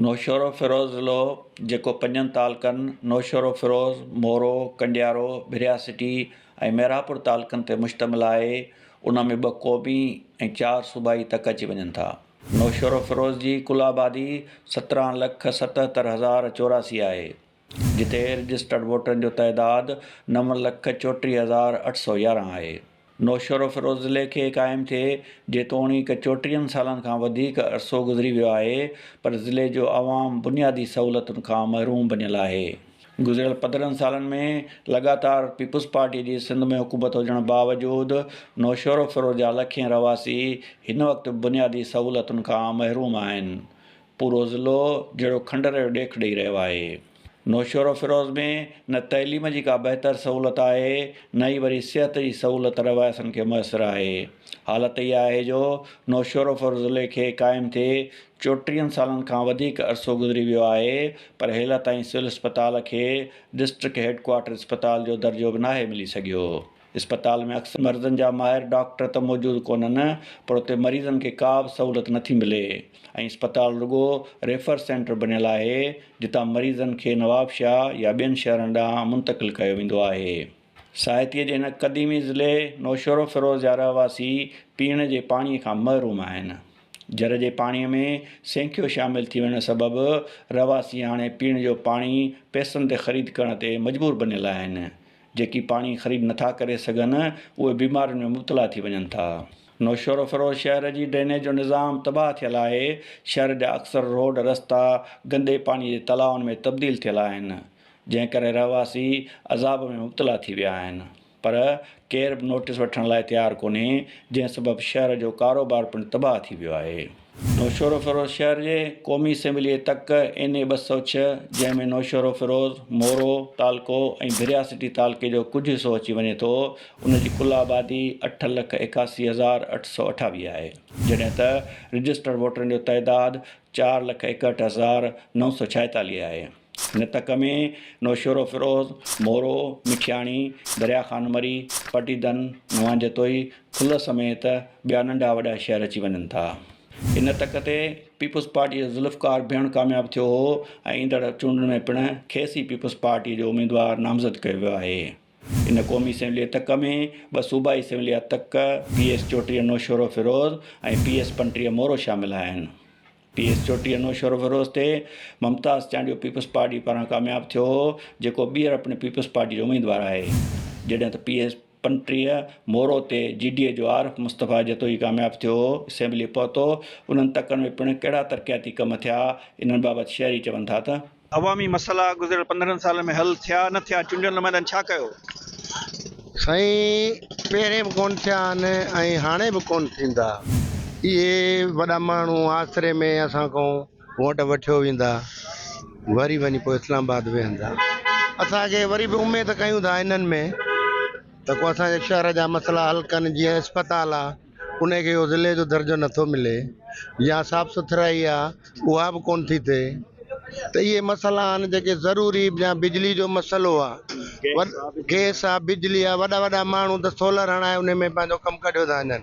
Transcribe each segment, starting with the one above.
نوشهروفيروز ضلعو جيڪو پنجن تعلقن نوشهروفيروز، مورو، ڪنڊيارو، ڀريا سٽي ۽ ميرانپور تعلقن تي مشتمل آهي، ان ۾ ٻه قومي ۽ چار صوبائي تڪ اچي وڃن ٿا. نوشهروفيروز جي ڪل آبادي 17 لک 77084 آهي، جتي رجسٽرڊ ووٽرن جو تعداد 9,34,811 آهي. نوشهروفيروز ضلعي کي قائم ٿئي جيتوڻيڪ چوٽيهن سالن کان وڌيڪ عرصو گذري ويو آهي پر ضلعي جو عوام بنيادي سهولتن کان محروم بنيل آهي. گذريل 15 سالن ۾ لڳاتار پيپلز پارٽي جي سنڌ ۾ حڪومت هجڻ باوجود نوشهروفيروز جا لکين رهواسي هن وقت به بنيادي سهولتن کان محروم آهن. پورو ضلعو جهڙو کنڊر جو ڏيک ڏئي رهيو آهي. نوشهروفيروز ۾ نه تعليم جي ڪا بهتر سهولت آهي نه ئي وري صحت جي سهولت رهواسين کي ميسر آهي. حالت اها آهي جو نوشهروفيروز ضلعي کي قائم ٿئي چوٽيهن سالن کان وڌيڪ عرصو گذري ويو آهي پر هيل تائين سول اسپتال کي ڊسٽرڪٽ هيڊ ڪوارٽر اسپتال جو درجو به ناهي ملي سگهيو. اسپتال ۾ اڪثر مرضن جا ماهر ڊاڪٽر ته موجود ڪونهن پر اتي مريضن کي ڪا به سهولت نٿي ملي ۽ اسپتال رڳو ريفر سينٽر بڻيل آهي جتان مريضن کي نوابشاهه يا ٻين شهرن ڏانهن منتقل ڪيو ويندو آهي. ساهتيء جي هن قديمي ضلعي نوشهروفيروز جا رهواسي پيئڻ جي پاڻي کان محروم آهن. جر جي پاڻي ۾ سينکيو شامل ٿي وڃڻ سبب رهواسي هاڻي پيئڻ جو پاڻي پئسن تي خريد ڪرڻ تي مجبور بنيل آهن. جيڪي پاڻي خريد نٿا ڪري سگهن اهي بيمارين ۾ مبتلا ٿي وڃن ٿا. نوشهروفيروز شهر جي ڊرينيج جو نظام تباهه ٿيل آهي، شهر جا اڪثر روڊ رستا گندي پاڻي جي تلائن ۾ تبديل ٿيل آهن، جنهن ڪري رهواسي عذاب ۾ مبتلا ٿي ويا آهن پر ڪير به نوٽيس وٺڻ لاء تيار ڪونهي، جنهن سبب شهر جو ڪاروبار پڻ تباهه ٿي ويو آهي. نوشهروفيروز شهر جي قومي اسيمبلي جي تڪ اين اي 206 جنهن ۾ نوشهروفيروز، مورو تعلقو ۽ ڀريا سٽي تعلقي جو ڪجهه حصو اچي وڃي ٿو، ان جي ڪل آبادي 8,81,828 آهي، جڏهن ته رجسٽرڊ ووٽرن جو تعداد 4,61,946 آهي. هن تڪ ۾ نوشهروفيروز، مورو، مٺياڻي، دريا خان مري، پٽيدن، نوان جتوئي، ڦل سميت ٻيا ننڍا وڏا شهر اچي وڃن ٿا. ان تڪ تي پيپلز پارٽيء جو ذوالفقار ڀيڻ ڪامياب ٿيو هو ۽ ايندڙ چونڊن ۾ پڻ کيس ئي پيپلز پارٽيء جو اميدوار نامزد ڪيو ويو آهي. ان قومي اسيمبليء تڪ ۾ ٻه صوبائي اسيمبليء جا تڪ P S 34 Naushahro Feroze ۽ P S 35 Moro شامل آهن. پي ايس 34 نوشهروفيروز تي ممتاز چانڊيو پيپلز پارٽي پاران ڪامياب ٿيو هو، جيڪو ٻيهر پڻ پيپلز پارٽي جو اميدوار آهي. جڏهن ته پي ايس 35 مورو تي جي ڊي اي جو عارف مصطفيٰ جتوئي ڪامياب ٿيو هو، اسيمبلي پهتو، انهن تڪن ۾ پڻ ڪهڙا ترقياتي ڪم ٿيا، انهن بابت شهري چون ٿا ته. عوامي مسئلا گذريل 15 سالن ۾ حل ٿيا نه ٿيا، چونڊيل نمائندن ڇا ڪيو؟ سائين پهرين به ڪونه ٿيا آهن ۽ هاڻي به ڪونه ٿيندا. اهي وڏا ماڻهو آسري ۾ اسان کان ووٽ وٺيو ويندا وري وڃي پوء اسلام آباد ويهندا. اسان کي وري به اميد ڪيون ٿا انهن ۾ ته ڪو اسان جي شهر جا مسئلا حل ڪن جيئن اسپتال آ ان کي اهو ضلعي جو درجو نٿو ملي يا صاف سٿرائي آ اها به ڪون ٿي ٿئي ته اهي مسئلا آهن جيڪي ضروري يا بجلي جو مسئلو آ گيس آ بجلي آ وڏا وڏا ماڻهو ته سولر هڻائي ان ۾ پنهنجو ڪم ڪڍيو ٿا وڃن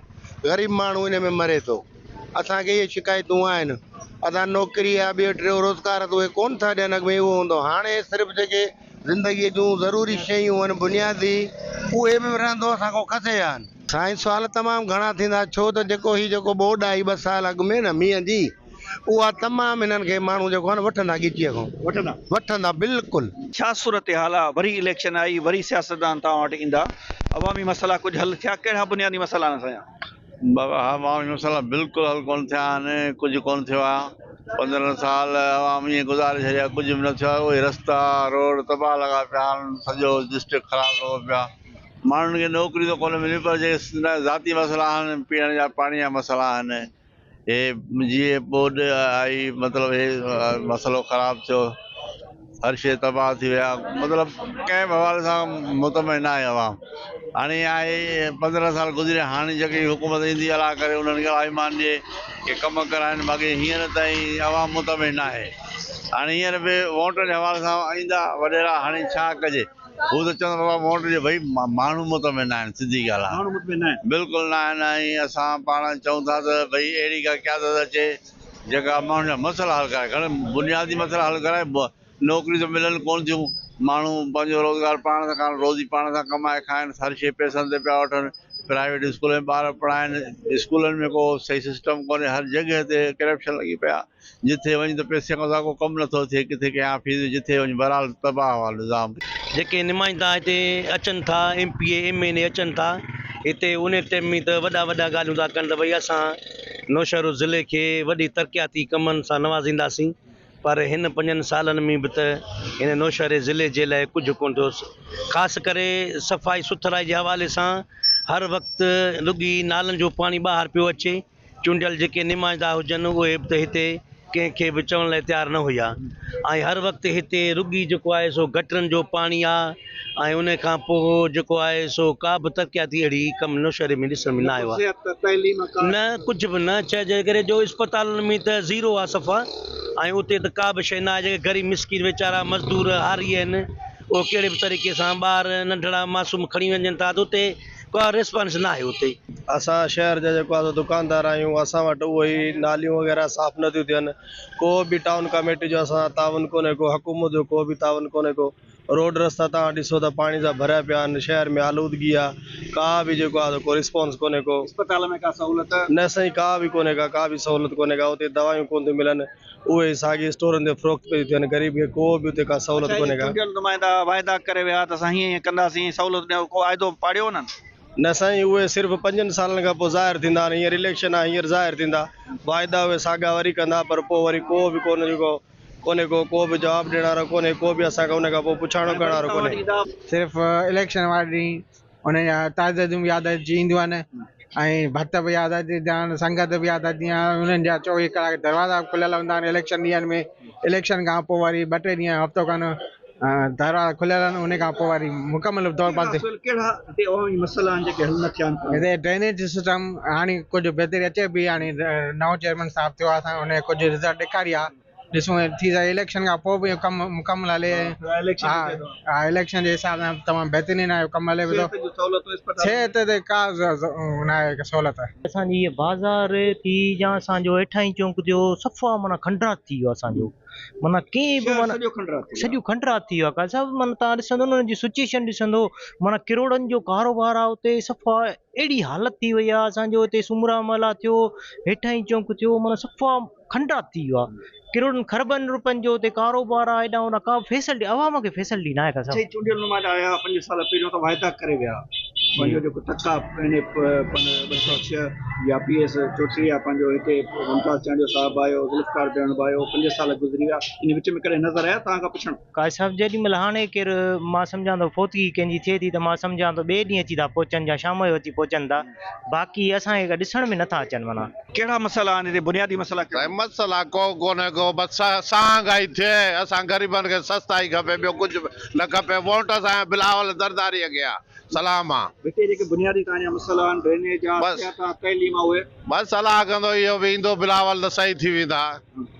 غريب ماڻهو ان ۾ مري ٿو. اسان کي اهي شڪايتون آهن. اسان نوڪري يا ٻيو ٽيو روزگار ته اهي ڪونه ٿا ڏين اڳ ۾ اهو هوندو هاڻي صرف جيڪي زندگي جون ضروري شيون آهن بنيادي اهي به رهندو اسان کان کسي ويا آهن. سائين سوال تمام گهڻا ٿيندا ڇو ته جيڪو هي جيڪو ٻوڏ آئي ٻه سال اڳ ۾ نه مينهن جي اها تمام هنن کي ماڻهو جيڪو آهي نه وٺندا ڳچيء کان وٺندا وٺندا بلڪل. ڇا صورتحال آ وري اليڪشن آئي وري سياستدان توهان وٽ ايندا عوامي مسئلا ڪجهه حل ٿيا ڪهڙا بنيادي مسئلا آهن اسان جا. بابا ها عوامي مسئلا بلڪل حل ڪونه ٿيا آهن ڪجهه ڪونه ٿيو آهي 15 سال عوام ائين گذاري ڇڏيا ڪجهه به نه ٿيو آهي اهي رستا روڊ تباهه لڳا پيا آهن سڄو ڊسٽرڪٽ خراب لڳو پيو آهي ماڻهن کي نوڪريون ته ڪونه مليون پر جيڪي ذاتي مسئلا آهن پيئڻ جا پاڻي جا مسئلا آهن هي جيئن ٻوڏ آئي مطلب هي مسئلو خراب ٿيو هر شيء تباهه ٿي ويا مطلب ڪنهن به حوالي سان مطمئن نه آهي عوام هاڻي آهي 15 سال گذريا هاڻي جيڪي حڪومت ايندي الله ڪري انهن کي الله ايمان ڏي ڪي ڪم ڪرائن باقي هينئر تائين عوام مطمئن نه آهي هاڻي هينئر به ووٽن جي حوالي سان ايندا وڏيرا هاڻي ڇا ڪجي هو ته چوندا بابا ووٽ ڏي ڀئي ماڻهو مطمئن نه آهن سڌي ڳالهه آهي ماڻهو مطمئن نه آهن بلڪل نه آهن ۽ اسان پاڻ چئون ٿا ته ڀئي اهڙي ڪا قيادت اچي. جيڪا ماڻهن جا مسئلا حل ڪرائي کڻي بنيادي مسئلا حل ڪرائي نوڪريون ته ملن ڪونه ٿيون ماڻهو پنهنجو روزگار پاڻ ٿا ڪن روزي پاڻ ٿا ڪمائي کائن هر شيء پئسن تي پيا وٺن پرائيويٽ اسڪول ۾ ٻار پڙهائن اسڪولن ۾ ڪو صحيح سسٽم ڪونهي هر جڳهه تي ڪرپشن لڳي پئي آهي جٿي وڃ ته پئسي کان سواء ڪو ڪم نٿو ٿئي ڪٿي ڪنهن آفيس ۾ جٿي وڃ بهرحال تباهه آهي نظام. جيڪي نمائندا هتي اچن ٿا M P A M N A اچن ٿا هتي انهي ٽيم ۾ ته وڏا وڏا ڳالهيون ٿا ڪن ته ڀئي اسان نوشهرو ضلعي کي وڏي ترقياتي ڪمن سان نوازينداسين پر هن پنجن سالن ۾ به ته هن نوشهري ضلعي جي لاء ڪجهه ڪونه ٿيو. خاص ڪري صفائي سٿرائي جي حوالي سان هر وقت رڳي نالن جو پاڻي ٻاهر پيو اچي. چونڊيل جيڪي نمائندا هجن اهي به ته هتي ڪنهن کي به چوڻ لاء تيار نه هيا ۽ هر وقت هتي رڳي جيڪو آهي سو گٽرن جو پاڻي آ ۽ ان کان پوء جيڪو آهي سو ڪا به ترقياتي اهڙي ڪم نوشهري ۾ ڏسڻ ۾ نه آيو آهي. نه ڪجهه به نه چئجي ڪري جو اسپتالن ۾ ته زيرو آهي صفا ۽ اتي ته ڪا به شيء نه آهي جيڪي غريب مسڪين ويچارا مزدور هاري آهن اهي ڪهڙي به طريقي سان ٻار ننڍڙا معصوم کڻي وڃن ٿا ته اتي ڪا ريسپانس نه آهي اتي. اسان شهر جا جيڪو آهي سو دڪاندار آهيون اسان وٽ اهي ئي ناليون وغيره صاف نه ٿيون ٿين ڪو به ٽائون ڪميٽي جو اسان سان تعاون ڪونهي ڪو حڪومت جو ڪو به تعاون ڪونهي ڪو روڊ رستا توهان ڏسو ته پاڻي سان ڀريا پيا آهن شهر ۾ آلودگي آ ڪا به جيڪو آ ڪو رسپانس ڪونهي ڪو. اسپتال ۾ ڪا سهولت؟ نه سائين ڪا به ڪونهي ڪا ڪا به سهولت ڪونهي ڪا اتي دوايون ڪونه ٿيون ملن اهي ئي ساڳي اسٽورن تي فروخت پيون ٿين غريب کي ڪو به اتي ڪا سهولت اڇا ڪونهي اهي ڪا. چونڊيل نمائندا واعدا ڪري ويا ته اسان هيئن هيئن ڪنداسين سهولت ڏيو ڪو واعدو پاڙيو انهن؟ نه سائين اهي صرف پنجن سالن کان پوء ظاهر ٿيندا آهن هينئر اليڪشن آ هينئر ظاهر ٿيندا واعدا اهي ساڳا وري ڪندا پر پوء وري ڪو به ڪونه جيڪو ڪونهي ڪو ڪو به جواب ڏيڻ وارو ڪونهي ڪو به اسان کان ان کان پوء پڇاڻو ڪرڻ وارو ڪونهي. صرف اليڪشن واري ڏينهن انهن جا تعزيتون به ياد اچي اينديون آهن ۽ ڀت به ياد اچي ايندا آهن سنگت به ياد اچي آهي انهن جا چوويهه ڪلاڪ دروازا به کليل هوندا آهن اليڪشن ڏينهن ۾ اليڪشن کان پوء وري ٻه ٽي ڏينهن هفتو کن دروازا کليل آهن ان کان پوء وري مڪمل طور بند. ڪهڙا هتي عوامي مسئلا آهن جيڪي حل نه ٿيا آهن؟ هتي ڊرينيج سسٽم هاڻي ڪجهه بهتري اچي پئي هاڻي نئون چيئرمين صاحب ٿيو آهي اسان ان ڪجهه رزلٽ ڏيکاري آهي ڏسون ٿي سگهي اليڪشن کان پوء به اهو ڪم مڪمل هلي ها ها اليڪشن جي حساب سان تمام بهترين آهي ڪم هلي پيو ٿو صحت تي ڪا نه آهي سهولت. اسان جي هيء بازار ٿي يا اسان جو هيٺاهين چونڪ ٿيو صفا معنيٰ کنڊرات ٿي ويو اسان جو معنيٰ ڪنهن به معنيٰ سڄو کنڊرات ٿي ويو آهي قاضي صاحب معنيٰ توهان ڏسندو نه ان جي سچويشن ڏسندو معنيٰ ڪروڙن جو ڪاروبار آهي اتي صفا اهڙي حالت ٿي وئي آهي اسان جو هتي سومرا محلا ٿيو هيٺاهين چونڪ ٿيو معنيٰ صفا کنڊرات ٿي ويو آهي ڪروڙن کربن روپين جو اتي ڪاروبار آهي هيڏانهن هوڏانهن ڪا به فيسلٽي عوام کي فيسلٽي ناهي ڪا صاحب. چونڊيل نمائندا آيا پنج سال پهريون ته واعدا ڪري ويا پنهنجو جيڪو تڪ آ اين اي 206 يا پي ايس چوٽي آ پنهنجو هتي ممتاز چانڊيو صاحب آيو ذوالفقار بيڻ به آيو پنج سال گذري ويا ان وچ ۾ ڪڏهن نظر آيا توهان کان پڇڻ. قاضي صاحب جيڏي مهل هاڻي ڪير مان سمجهان ٿو فوتگي ڪنهن جي ٿئي ٿي ته مان سمجهان ٿو ٻئي ڏينهن اچي ٿا پهچن يا شام جو اچي پهچن ٿا باقي اسان کي ڏسڻ ۾ نٿا اچن معنيٰ. ڪهڙا مسئلا آهن هتي بنيادي مسئلا ڪهڙا سائين مسئلا ڪو ڪونهي ڪو بس سهانگائي ٿئي اسان غريبن کي سستائي کپي ٻيو ڪجهه به نه کپي ووٽ اسان جو بلاول زرداري کي آ سلام آ. هتي جيڪي بنيادي توهان جا مسئلا آهن ڊرينيج آ بس صحت آ تعليم آ اهي. بس الله ڪندو اهو به ايندو بلاول ته صحيح ٿي ويندا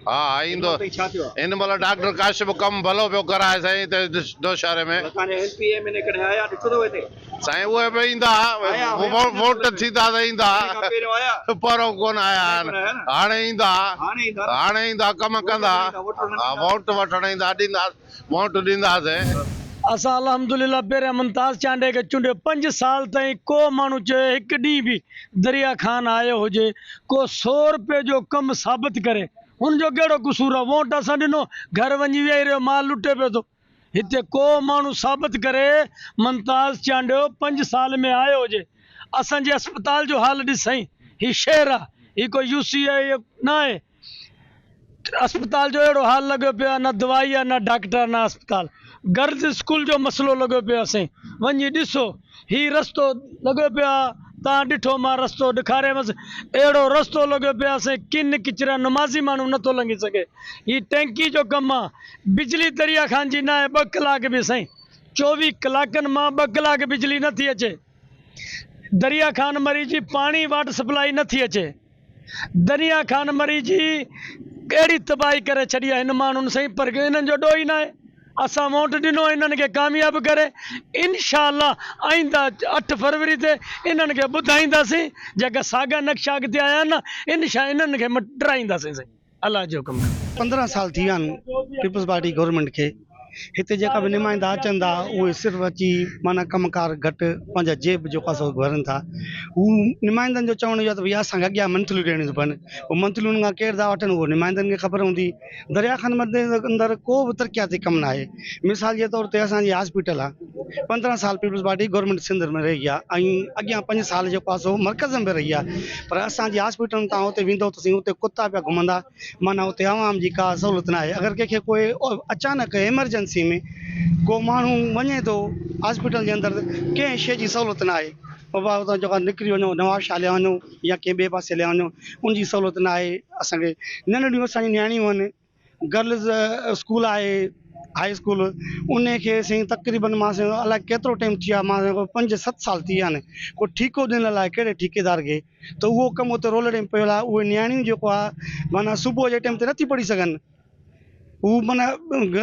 ها هن ايندو مهل تائين ڇا ٿيو آ. هن مهل ڊاڪٽر ڪاشف ڪم ڀلو پيو ڪرائي سائين هتي نوشهري ۾. توهان جا ايم پي ايم اين اي ڪڏهن آيا ڏٺو اٿو هتي. سائين اهي به ايندا ووٽ ٿيندا ته ايندا پرو ڪونه آيا آهن هاڻي ايندا هاڻي ايندا ڪم ڪندا ووٽ وٺڻ ايندا ڏيندا ووٽ ڏينداسين. اسان الحمدلله پهريان ممتاز چانڊئي کي چونڊيو پنج سال تائين ڪو ماڻهو چوي هڪ ڏينهن به دريا خان آيو هجي ڪو سو روپيه جو ڪم ثابت ڪري هن جو ڪهڙو قصور آهي ووٽ اسان ڏنو گهر وڃي ويهي رهيو مال لٽي پيو ٿو هتي ڪو ماڻهو ثابت ڪري ممتاز چانڊيو پنج سال ۾ آيو هجي اسان جي اسپتال جو حال ڏس سائين هي شهر آ هي ڪو يو سي آ نه آهي اسپتال جو اهڙو حال لڳو پيو آ نه دوائي آ نه ڊاڪٽر آ نه اسپتال گرلز اسڪول جو مسئلو لڳو پيو آ سائين وڃي ڏسو هي رستو لڳو پيو آ تان ڏٺو مان رستو ڏکاريمس اهڙو رستو لڳو پيو آ سائين ڪن ڪچرا نمازي ماڻهو نٿو لنگهي سگهي هي ٽينڪي جو ڪم آ بجلي دريا خان جي ناهي ٻه ڪلاڪ به سائين چوويهه ڪلاڪن مان ٻه ڪلاڪ بجلي نٿي اچي دريا خان مري جي پاڻي واٽر سپلائي نٿي اچي دريا خان مري جي اهڙي تباهي ڪري ڇڏي آهي هن ماڻهن سائين پر انهن جو ڏوهه ئي ناهي اسان ووٽ ڏنو انهن کي ڪامياب ڪري انشاء الله آئنده اٺ فروري تي انهن کي ٻڌائينداسين جيڪا ساڳا نقشا اڳتي آيا آهن نه انشاء انهن کي مٽرائينداسين سائين. الله جي حڪم کان. 15 سال ٿي ويا آهن پيپلز پارٽي گورنمينٽ کي هتي جيڪا به نمائندا اچن ٿا اهي صرف اچي معنيٰ ڪم ڪار گهٽ پنهنجا جيب جيڪو آهي سو ڀرن ٿا هو نمائندن جو چوڻ اهو آهي ته ڀئي اسان کي اڳيان منٿليون ڏيڻيون ٿيون پون پوء منٿليون انهن کان ڪير ٿا وٺن اهو نمائندن کي خبر هوندي دريا خان مدني اندر ڪو به ترقياتي ڪم ناهي مثال جي طور تي اسان جي هاسپيٽل آهي 15 سال پيپلز پارٽي گورنمينٽ سنڌ ۾ رهي آهي ۽ اڳيان 5 سال جيڪو آهي سو مرڪز ۾ به رهي آهي پر اسان جي هاسپيٽل تان اتي ويندو ته سائين اتي ڪتا پيا گهمندا معنيٰ اتي عوام جي ڪا سهولت ناهي اگر ڪنهن کي ڪوئي اچانڪ ايمرجنسي ۾ ڪو ماڻهو وڃي ٿو هاسپيٽل جي اندر ڪنهن شيء جي سهولت ناهي بابا اتان جيڪو آهي نڪري وڃو نوابشاهه هليا وڃو يا ڪنهن ٻئي پاسي هليا وڃو ان جي سهولت ناهي اسان کي ننڍڙيون اسان جون نياڻيون آهن گرلز اسڪول آهي هائي اسڪول ان کي سائين تقريبن مان سائين الائي ڪيترو ٽائيم ٿي ويو آهي مان پنج ست سال ٿي ويا آهن ڪو ٺيڪو ڏنل آهي ڪهڙي ٺيڪيدار کي ته اهو ڪم اتي رولڙي ۾ پيل آهي اهي نياڻيون جيڪو آهي معنيٰ صبح جي ٽائيم تي نٿي پڙهي سگهن هو معنيٰ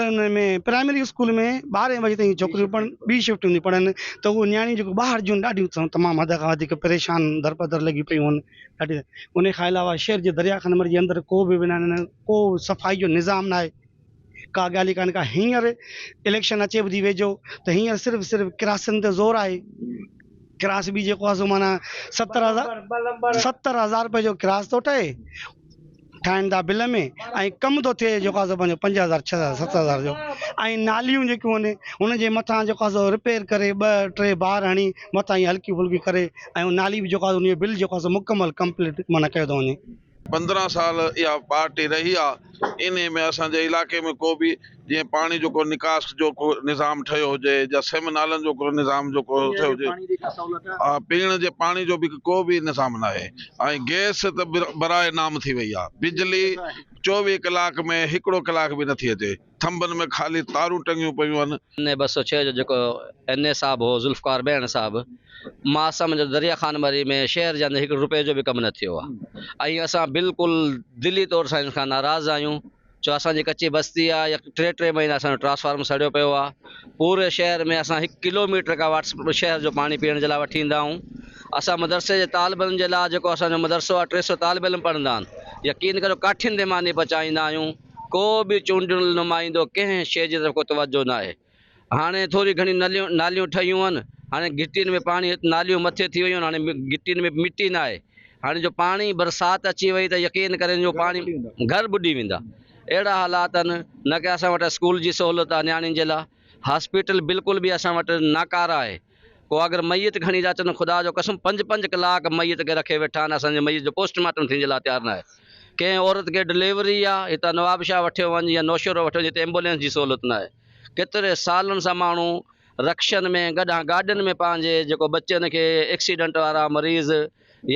ان ۾ پرائمري اسڪول ۾ ٻارهين بجي تائين ڇوڪريون پڙهن ٻي شفٽ هوندي پڙهن ته اهي نياڻيون جيڪو ٻاهر جون ڏاڍيون تمام حد کان وڌيڪ پريشان درپدر لڳيون پيون آهن ڏاڍي ان کان علاوه شهر جي دريا خان جي اندر ڪو به معنيٰ ڪو صفائي جو نظام ناهي ڪا ڳالهه ئي ڪانهي ڪا هينئر اليڪشن اچي به ٿي ويجهو ته هينئر صرف صرف ڪراسن تي زور آهي ڪراس به جيڪو آهي سو معنيٰ 70 هزار 70 هزار روپئي جو ڪراس ٿو ٺهي ٺاهين ٿا بل ۾ ۽ ڪم ٿو ٿئي جيڪو آهي سو پنهنجو 5000 6000 7000 جو ۽ ناليون جيڪيون آهن ان جي مٿان جيڪو آهي سو رپيئر ڪري ٻه ٽي بار هڻي مٿان ائين هلڪي ڦلڪي ڪري ۽ نالي به جيڪو آهي ان جو بل جيڪو آهي سو مڪمل ڪمپليٽ معنيٰ ڪيو ٿو وڃي. 15 سال اها پارٽي رهي آ انهي ۾ اسان جي علائقي ۾ ڪو به جيئن پاڻي جو ڪو نڪاس جو ڪو نظام ٺهيو هجي يا سم نالن جو ڪو نظام جو ڪو ٺهيو هجي ها پيئڻ جي پاڻي جو به ڪو به نظام ناهي ۽ گئس ته براء نام ٿي وئي آ بجلي 24 ڪلاڪ ۾ هڪڙو ڪلاڪ به نٿي اچي ٿنڀن ۾ خالي تارون ٽنگيون پيون آهن. اين اي 206 جو جيڪو اين اي صاحب هو ذوالفقار بيڻ صاحب مان سمجهان ٿو دريا خان مري ۾ شهر جي اندر هڪ روپئي جو به ڪم نه ٿيو آهي ۽ اسان بلڪل دلي طور سان ان کان ناراض آهيون ڇو اسان جي ڪچي بستي آ يا ٽي ٽي مهينا اسان جو ٽرانسفارم سڙيو پيو آ پوري شهر ۾ اسان هڪ ڪلو ميٽر کان واٽس شهر جو پاڻي پيئڻ جي لاء وٺي ايندا آهيون اسان مدرسي جي طالب علم جي لاء جيڪو اسان جو مدرسو آ 300 طالب علم پڙهندا آهن يقين ڪريو ڪاٺين تي ماني پچائيندا آهيون ڪو به چونڊيل نمائندو ڪنهن شيء جي طرف ڪو توجه ناهي هاڻي ٿوري گهڻي نليون ناليون ٺهيون آهن هاڻي گهٽين ۾ پاڻي ناليون مٿي ٿي ويون آهن هاڻي گهٽين ۾ مٽي ناهي هاڻي جو پاڻي برسات اچي وئي ته يقين ڪرين جو پاڻي گهر ٻڏي ويندا اهڙا حالات آهن نه ڪي اسان وٽ اسڪول جي سهولت آهي نياڻين جي لاء هاسپيٽل بلڪل به اسان وٽ ناڪاره آهي ڪو اگر ميت کڻي ٿا اچن خدا جو قسم پنج پنج ڪلاڪ ميت کي رکي ويٺا آهن اسان جي ميت جو پوسٽ مارٽم ٿيڻ جي لاء تيار ناهي ڪنهن عورت کي ڊليوري آ هتان نوابشاهه وٺيو وڃ يا نوشهرو وٺيو وڃ هتي ايمبولينس جي سهولت ناهي ڪيتري سالن سان ماڻهو رڪشن ۾ گڏهان گاڏين ۾ پنهنجي جيڪو ٻچن کي ايڪسيڊنٽ وارا مريض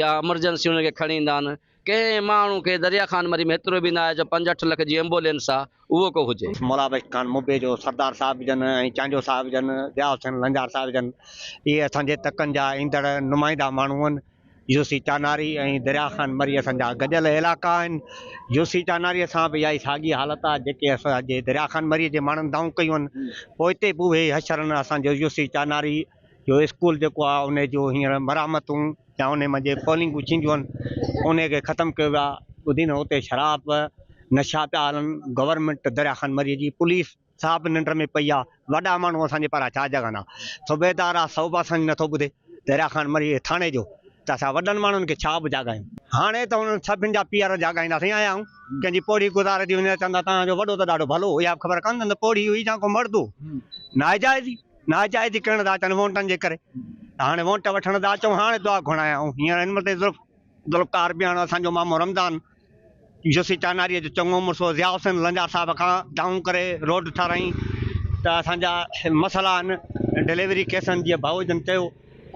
يا امرجنسي انهن کي کڻي ايندا آهن ڪنهن ماڻهو کي دريا خان مري ۾ ايترو به ناهي جو پنج اٺ لک جي ايمبولينس آ اهو ڪو هجي. مولا بخش خان مبي جو سردار صاحب جن ۽ چانڊيو صاحب جن، ضياء حسين لنجار صاحب جن اهي اسان جي تڪن جا ايندڙ نمائندا ماڻهو آهن. يو سي چاناري ۽ دريا خان مري اسان جا گڏيل علائقا آهن. يو سي چاناري سان به اها ئي ساڳي حالت آهي جيڪي اسان جي دريا خان مري جي ماڻهن دانهون ڪيون آهن. پوئتي به اهي ئي حشر آهن اسان جو يو سي چاناري جو اسڪول جيڪو آهي ان جو هينئر مرامتون يا ان منجهه پولنگون ٿينديون آهن ان کي ختم ڪيو ويو آهي ٻڌي نه اتي شراب نشا پيا هلن گورنمينٽ دريا خان مري جي پوليس سا به ننڊ ۾ پئي آهي وڏا ماڻهو اسان جي پاران ڇا جاڳندا صوبيدار آهي سو به اسان جي نٿو ٻڌي دريا خان مري ٿاڻي جو ته اسان وڏن ماڻهن کي ڇا به جاڳايون هاڻي ته انهن سڀن جا پيئر جاڳائينداسين آيا آهيون ڪنهن جي پوڙهي گذاري ٿي وڃي چوندا توهان جو وڏو ته ڏاڍو ڀلو هو اها به خبر ڪانه اٿن ته پوڙهي هئي يا ڪو مرد هو ناجائزي ناجائزي ڪرڻ ٿا اچن وونٽن جي ڪري هاڻي وونٽ وٺڻ ٿا اچون هاڻي دعا گهرڻ آيا آهيون هينئر هن مهل تائين ذوالفقار بياڻ اسان جو مامو رمضان يوسي چاناري جو چڱو مڙس هو ضياء حسين لنجار صاحب کان دانهون ڪري روڊ ٺارايائين ته اسان جا مسئلا آهن ڊليوري ڪيسن جيئن ڀائو جن چيو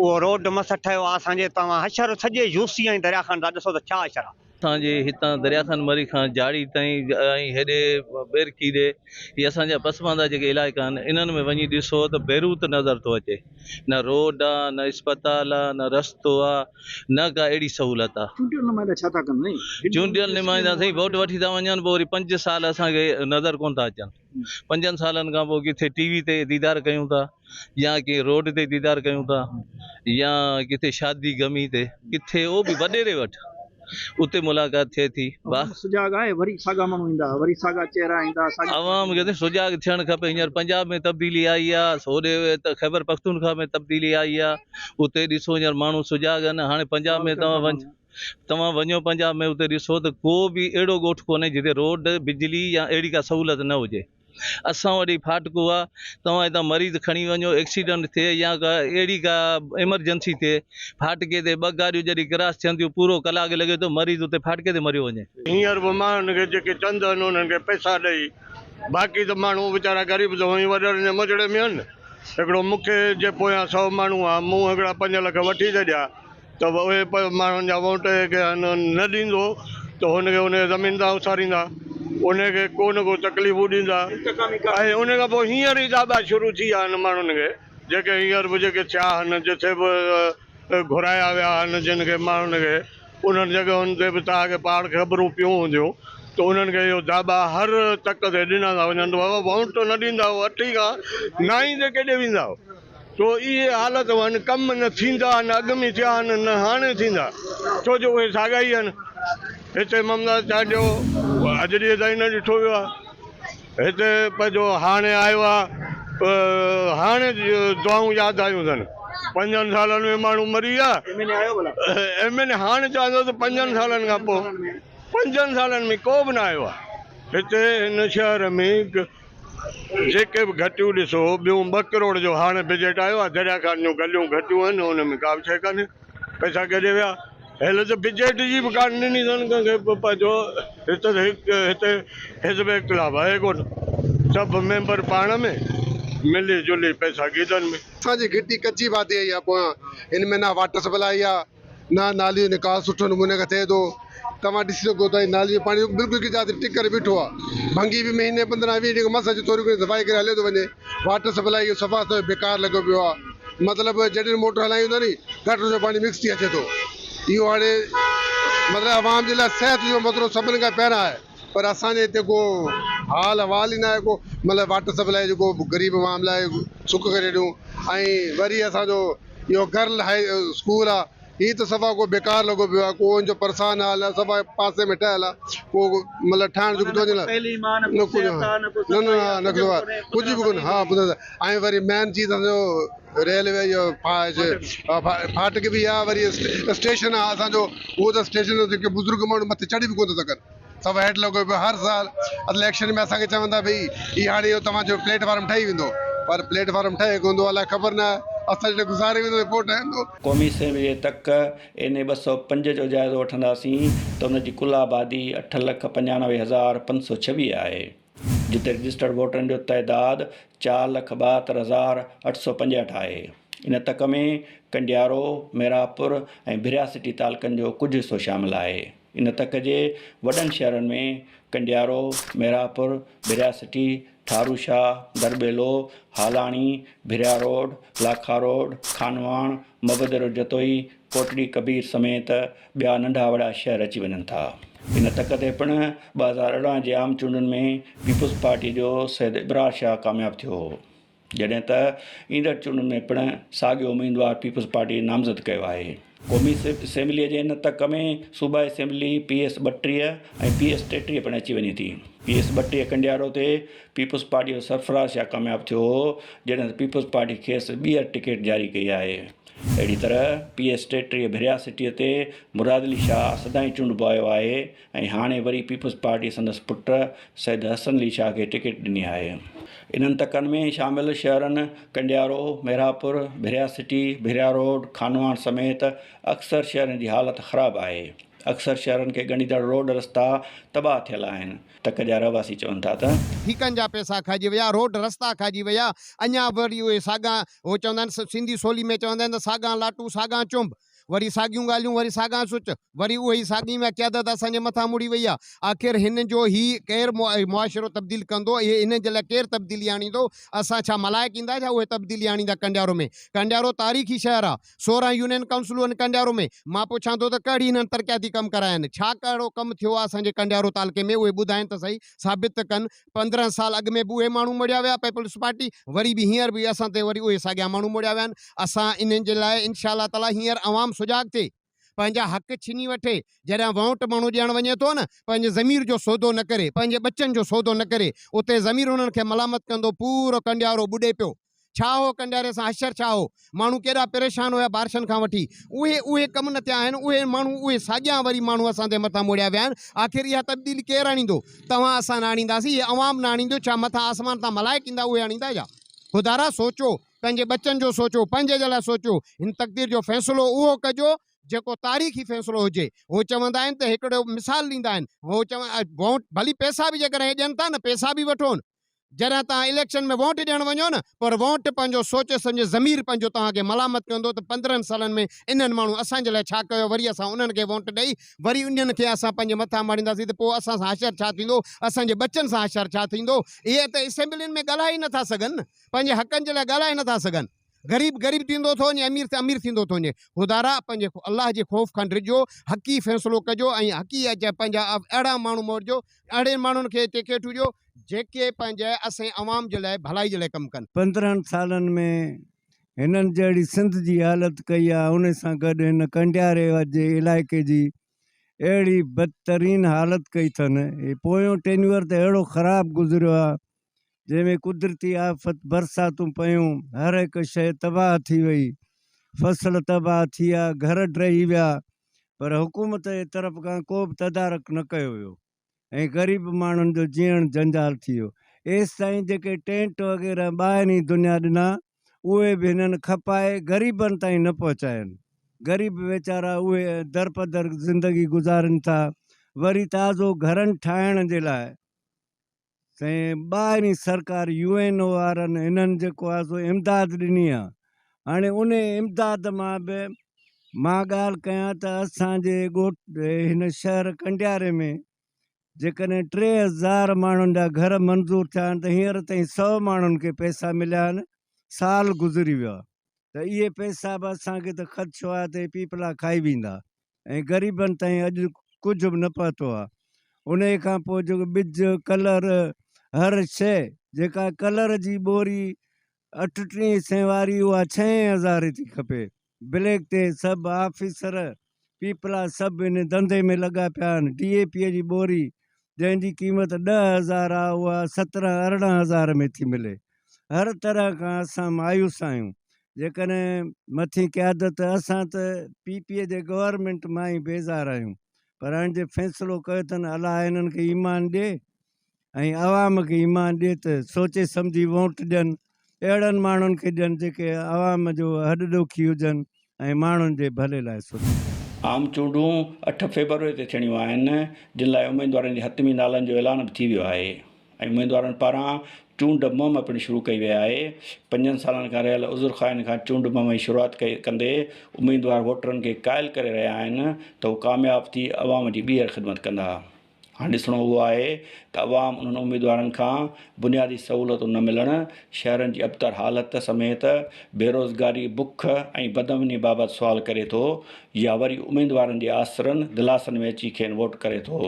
اهو روڊ مس ٺهيو آهي اسان جي توهان حشر سڄي يوسي ۽ دريا خان جا ڏسو ته ڇا حشر آهي. اسان جي هتان دريا خان مري کان جاڙي تائين ۽ هيڏي ٻيرڪي ڏي هي اسان جا پسمانده جيڪي علائقا آهن انهن ۾ وڃي ڏسو ته بيروت نظر ٿو اچي نه روڊ آ نه اسپتال آ نه رستو آ نه ڪا اهڙي سهولت آ. چونڊيل نمائندا ڇا ٿا ڪن سائين؟ چونڊيل نمائندا سائين ووٽ وٺي ٿا وڃن پوء وري پنج سال اسان کي نظر ڪونه ٿا اچن پنجن سالن کان پوء ڪٿي ٽي وي تي ديدار ڪيون ٿا يا ڪنهن روڊ تي ديدار ڪيون ٿا يا ڪٿي شادي غمي تي ڪٿي اهو به وڏيري وٽ اتي ملاقات ٿئي ٿي. عوام سجاڳ آهي وري ساڳا ماڻهو ايندا وري ساڳا چهرا ايندا ساڳي عوام کي ته سجاڳ ٿيڻ کپي هينئر پنجاب ۾ تبديلي آئي آ هوڏي ته خيبر پختونخوا ۾ تبديلي آئي آ اتي ڏسو هينئر ماڻهو سجاڳ آهن هاڻي پنجاب ۾ توهان وڃ توهان وڃو پنجاب ۾ اتي ڏسو ته ڪو به اهڙو ڳوٺ ڪونهي جتي روڊ بجلي يا اهڙي ڪا سهولت نه هجي. اسان وٽ هي ڦاٽڪو آ توهان هتان مريض کڻي وڃو ايڪسيڊنٽ ٿئي يا ڪا اهڙي ڪا ايمرجنسي ٿئي ڦاٽڪي تي ٻه گاڏيون جڏهن ڪراس ٿين ٿيون پورو ڪلاڪ لڳي ٿو مريض اتي ڦاٽڪي تي مريو وڃي. هينئر به ماڻهن کي جيڪي چند آهن انهن کي پئسا ڏئي باقي ته ماڻهو ويچارا غريب ته هونئن ئي وڏڙن جي مچڙي ۾ آهن هڪڙو مون کي جي پويان سئو ماڻهو آ مون هڪڙا پنج لک وٺي ڇڏيا ته اهي ماڻهن جا ووٽ جيڪي آهن نه ڏيندو ته هن کي ان جي زمين تان اٿاريندا، ان کي ڪو نه ڪو تڪليفون ڏيندا ۽ ان کان پوء هينئر ئي داٻا شروع ٿي ويا آهن ماڻهن کي جيڪي هينئر به جيڪي ٿيا آهن جٿي به گهرايا ويا آهن جن کي ماڻهن کي انهن جڳهن تي به توهان کي پاڻ خبرون پيون هونديون ته انهن کي اهو داٻا هر تڪ تي ڏنا ٿا وڃن ته بابا ووٽ نه ڏيندا اٺين کان نائين تي ڪيڏي ويندا. سو اهي حالتون آهن، ڪم نه ٿيندا، نه اڳ ۾ ٿيا آهن، نه هاڻي ٿيندا، ڇو جو اهي ساڳيا ئي آهن. هتي ممتاز چانڊيو اڄ ڏينهن تائين نه ڏٺو ويو آهي. هتي پنهنجو هاڻي آيو آهي، هاڻي دعائون ياد آيون اٿن. پنجن سالن ۾ ماڻهو مري ويا. ايم اين اي آيو ڀلا؟ ايم اين اي هاڻي چوان ٿو ته پنجن سالن کان پوء، پنجن سالن ۾ ڪو به نه آيو آهي. هتي هن شهر ۾ جيڪي به گهٽيون ڏسو ٻيون ٻه ڪروڙ جو هاڻي بجيٽ آيو آهي دريا خان جون گليون گهٽيون آهن ان ۾ ڪا به شيء ڪانهي پئسا ڪيڏي ويا هيل ته بجيٽ جي به ڪانه ڏني اٿن ڪنهن کي پنهنجو هت ته هتي حزب اختلاف آهي ڪونه سڀ ميمبر پاڻ ۾ ملي جلي پئسا گيدن ۾. اسان جي گهٽي ڪچي وادي آئي آهي پويان هن ۾ نه واٽر سپلائي آهي نه نالي جو نڪاس سٺو نموني کان ٿئي ٿو توهان ڏسي سگهو ٿا هي نالي جو پاڻي بلڪل هڪ جاء تي ٽڪ ڪري بيٺو آهي ڀنگي به مهيني 15 20 ڏينهن کان مس اچي ٿوري گهڻي صفائي ڪري هليو ٿو وڃي واٽر سپلائي جو صفا سو بيڪار لڳو پيو آهي مطلب جڏهن موٽر هلايون ٿا ني گٽر جو پاڻي مڪس ٿي اچي ٿو اهو هاڻي مطلب عوام جي لاء صحت جو مسئلو سڀني کان پهريان آهي پر اسان جي هتي ڪو حال احوال ئي ناهي ڪو مطلب واٽر سپلائي جو ڪو غريب عوام لاء سک ڪري ڏيون ۽ وري اسان جو اهو گرل هاء اسڪول آ هي ته صفا ڪو بيڪار لڳو پيو آ ڪو ان جو پرسان حال آ صفا پاسي ۾ ٺهيل آ ڪو مطلب ٺاهڻ جو نه نه نه نه ڪجهه به ڪونه ها ۽ وري مين چيز اسان جو ريلوي جو ڦاٽڪ به آ وري اسٽيشن آ اسان جو اهو ته اسٽيشن جيڪي بزرگ ماڻهو مٿي چڙهي به ڪونه ٿا سگهن سڀ هيٺ لڳو پيو هر سال اليڪشن ۾ اسان کي چون ٿا ڀئي هي هاڻي اهو توهان جو پليٽ فارم ٺهي ويندو پر پليٽ فارم ٺهي ڪونه ٿو الائي خبر نه اسان جڏهن گذاري ويندو ته پوء ٺهندو. قومي اسيمبلي جي تڪ اين اي 205 جو جائزو وٺنداسين ته ان جي ڪل آبادي 8,95,526 آهي جتي رجسٽرڊ ووٽرن جو تعداد 4,72,865 آهي. ان تڪ ۾ ڪنڊيارو، ميرانپور ۽ ڀريا سٽي تعلقن جو ڪجهه حصو شامل آهي. ان تڪ جي وڏن شهرن ۾ ڪنڊيارو، ميرانپور، ڀريا سٽي، ٺارو شاهه، درٻيلو، هالاڻي، ڀريا روڊ، لاکا روڊ، خانواهڻ، مبدرو جتوئي، ڪوٽڙي ڪبير سميت ٻيا ننڍا وڏا شهر اچي وڃن ٿا. ان تڪ تي پڻ 2018 جي عام چونڊن ۾ پيپلز پارٽي جو سيد ابرار شاهه ڪامياب ٿيو هو. جڏهن ته ايندڙ چونڊن ۾ پڻ ساڳيو اميدوار پيپلز پارٽي نامزد ڪيو آهي. قومي اسيمبليء جي ان تڪ ۾ صوبائي assembly P S 32 ۽ P S 33 پڻ اچي وڃي ٿي. پي ايس 32 ڪنڊيارو تي پيپلز پارٽي جو سرفراز شاهه ڪامياب ٿيو هو، جڏهن ته پيپلز پارٽي کيس ٻيهر ٽڪيٽ جاري ڪئي آهي. اهڙي طرح پي ايس 33 ڀريا سٽيء تي مراد علي شاهه سدائين چونڊبو آيو آهي ۽ هاڻي وري پيپلز پارٽي سندس پٽ سيد حسن علي شاهه کي ٽڪيٽ ڏني آهي. انهن تڪن ۾ شامل شهرن ڪنڊيارو، ميرانپور، ڀريا سٽي، ڀريا روڊ، خانواهڻ سميت اڪثر شهرن جي حالت خراب آهي. اڪثر شهرن کي ڳنڍيندڙ روڊ رستا تباهه ٿيل آهن. تڪ جا رهواسي چون ٿا ته. ٺيڪن جا پئسا کائجي ويا، روڊ رستا کائجي ويا، اڃا به وري اهي ساڳا هو چوندا آهن سنڌي سولي ۾ چوندا آهن ته ساڳا لاٽون ساڳا چنب. وري ساڳيون ڳالهيون، وري ساڳا سچ، وري اهي ئي ساڳي قيادت اسان جي مٿان مڙهي وئي آهي. آخر هن جو هي ڪير معاشرو تبديل ڪندو؟ اهي انهن جي لاء ڪير تبديلي آڻيندو؟ اسان ڇا ملائڪ ايندا ڇا اهي تبديلي آڻيندا ڪنڊيارو ۾؟ ڪنڊيارو تاريخي شهر آهي. 16 يونين ڪائونسلون آهن ڪنڊيارو ۾. مان پڇان ٿو ته ڪهڙي هنن ترقياتي ڪم ڪرايا آهن؟ ڇا ڪهڙو ڪم ٿيو آهي اسان جي ڪنڊيارو تعلقي ۾ اهي ٻڌائين ته سهي، ثابت ته ڪن. 15 سال اڳ ۾ به اهي ماڻهو مڙهيا ويا پيپلز پارٽي وري به هينئر به اسان تي وري اهي ساڳيا ماڻهو مڙهيا ويا آهن اسان انهن جي لاء انشاء الله تعالي هينئر عوام سجاڳ ٿئي پنهنجا حق ڇني وٺي، جڏهن وونٽ ماڻهو ڏيڻ وڃي ٿو نه، پنهنجي ضمير جو سودو نه ڪري، پنهنجي ٻچن جو سودو نه ڪري، اتي ضمير انهن کي ملامت ڪندو، پورو ڪنڊيارو ٻڏي پيو. ڇا هو ڪنڊياري سان حشر ڇا هو؟ ماڻهو ڪيڏا پريشان هيا بارشن کان وٺي. اهي اهي ڪم نه ٿيا آهن، اهي ماڻهو اهي ساڳيا وري ماڻهو اسان تي مٿان موڙيا ويا آهن، آخر اها تبديلي ڪير آڻيندو؟ توهان اسان نه آڻينداسين، هي عوام نه آڻيندو، ڇا مٿان آسمان تان ملائڪ ايندا اهي آڻيندا ڇا؟ خدارا سوچو، پنهنجي ٻچن جو سوچو، پنهنجي جي لاء سوچو، هن تقدير جو فيصلو اهو ڪجو جيڪو تاريخي فيصلو هجي. هو چوندا آهن ته هڪڙو مثال ڏيندا آهن، هو چون ووٽ ڀلي پئسا به جيڪڏهن هي ڏين ٿا نه پئسا به وٺون، جڏهن توهان اليڪشن ۾ ووٽ ڏيڻ وڃو نه پر ووٽ پنهنجو سوچي سمجهي ضمير پنهنجو توهان کي ملامت ڪندو ته 15 سالن ۾ انهن ماڻهو اسان جي لاء ڇا ڪيو وري اسان انهن کي ووٽ ڏئي وري انهن کي اسان پنهنجي مٿان ماڙينداسين ته پوء اسان سان حشر ڇا ٿيندو اسان جي ٻچن سان حشر ڇا ٿيندو اهي ته اسيمبلين ۾ ڳالهائي ئي نٿا سگهن نه پنهنجي حقن جي لاء ڳالهائي نٿا سگهن. غريب غريب ٿيندو ٿو وڃي امير امير ٿيندو ٿو وڃي خدارا پنهنجي الله جي خوف کان ڊڄو حقي فيصلو ڪجو ۽ حقي پنهنجا اهڙا ماڻهو موڙجو اهڙي ماڻهن کي ٽيڪيٽون ڏيو جيڪي پنهنجي اسين عوام جي لاء ڀلائي جي لاء ڪم ڪن. 15 سالن ۾ هنن جهڙي سنڌ جي حالت ڪئي آ ان سان گڏ هن ڪنڊياري جي علائقي جي اهڙي بدترين حالت ڪئي اٿن هي پويون ٽينيور ته اهڙو خراب گذريو آ جنهن ۾ قدرتي آفت برساتون پيون، هر هڪ شيء تباهه ٿي وئي، فصل تباهه ٿي ويا، گهر ڊهي ويا، پر حڪومت جي طرف کان ڪو به تدارڪ نه ڪيو ويو ۽ غريب ماڻهن جو جيئڻ جنجال ٿي ويو. ايستائين جيڪي ٽينٽ وغيره ٻاهرين دنيا ڏنا، اهي به هنن کپائي غريبن تائين نه پهچايا آهن. غريب ويچارا اهي درپدر زندگي گذارين ٿا. وري تازو گهرن ٺاهڻ جي لاء سائين ٻاهرين سرڪار يو اين او وارن هنن جيڪو آهي سو امداد ڏني آهي هاڻي ان امداد مان به مان ڳالهه ڪيان ته اسانجي ڳوٺ هن شهر ڪنڊياري ۾ جيڪڏهن 3000 ماڻهن جا گهر منظور ٿيا آهن ته هينئر تائين 100 ماڻهن کي پئسا مليا آهن سال گذري ويو آهي ته اهي پئسا به اسانکي ته خدشو آهي ته پيپلا کائي ويندا ۽ غريبن تائين اڄ ڪجهه به نه پهتو آهي. انهيء کان پوء جيڪو ٻج، ڪلر، هر شيء جيڪا ڪلر جي ٻوري 38 سين واري اها ڇهين هزارين ٿي کپي. بليڪ تي سڀ آفيسر، پيپلا سڀ ان ڌنڌي ۾ لڳا پيا آهن. ڊي اي پيء جي ٻوري جنهن جي قيمت 10,000 آهي اها 17 18 هزار ۾ ٿي ملي. هر طرح کان اسان مايوس آهيون. جيڪڏهن مٿين قيادت اسان ته پي پي جي گورنمينٽ مان ئي بيزار آهيون پر هاڻي جي فيصلو ڪيو اٿن الله هنن کي ايمان ڏي ۽ عوام کي ايمان ڏي ته سوچي سمجهي ووٽ ڏين اهڙن ماڻهن کي ڏين جيڪي عوام جو هڏ ڏوکي هجن ۽ ماڻهن جي ڀلي لاء سوچين. عام چونڊون 8 فيبروري تي ٿيڻيون آهن جن لاء اميدوارن جي حتمي نالن جو اعلان به ٿي ويو آهي. ۽ اميدوارن پاران چونڊ مهم پڻ شروع ڪئي وئي آهي. پنجن سالن کان رهيل عذرخواهين کان چونڊ مهم جي شروعات ڪندي اميدوار ووٽرن کي قائل ڪري رهيا آهن ته هو ڪامياب ٿي عوام جي ٻيهر خدمت ڪندا. هاڻ ڏسڻو اهو آهي ته عوام انهن اميدوارن کان بنيادي سهولتون نه ملڻ، شهرن جي ابتر حالت سميت بيروزگاري، بک ۽ بدامني بابت سوال ڪري ٿو يا وري اميدوارن جي آسرن دلاسن ۾ اچي کين ووٽ ڪري ٿو.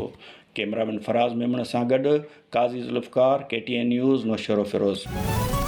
ڪئميرامين فراز ميمڻ سان گڏ Qazi Zulfiqar, K T N news, Naushahro Feroze.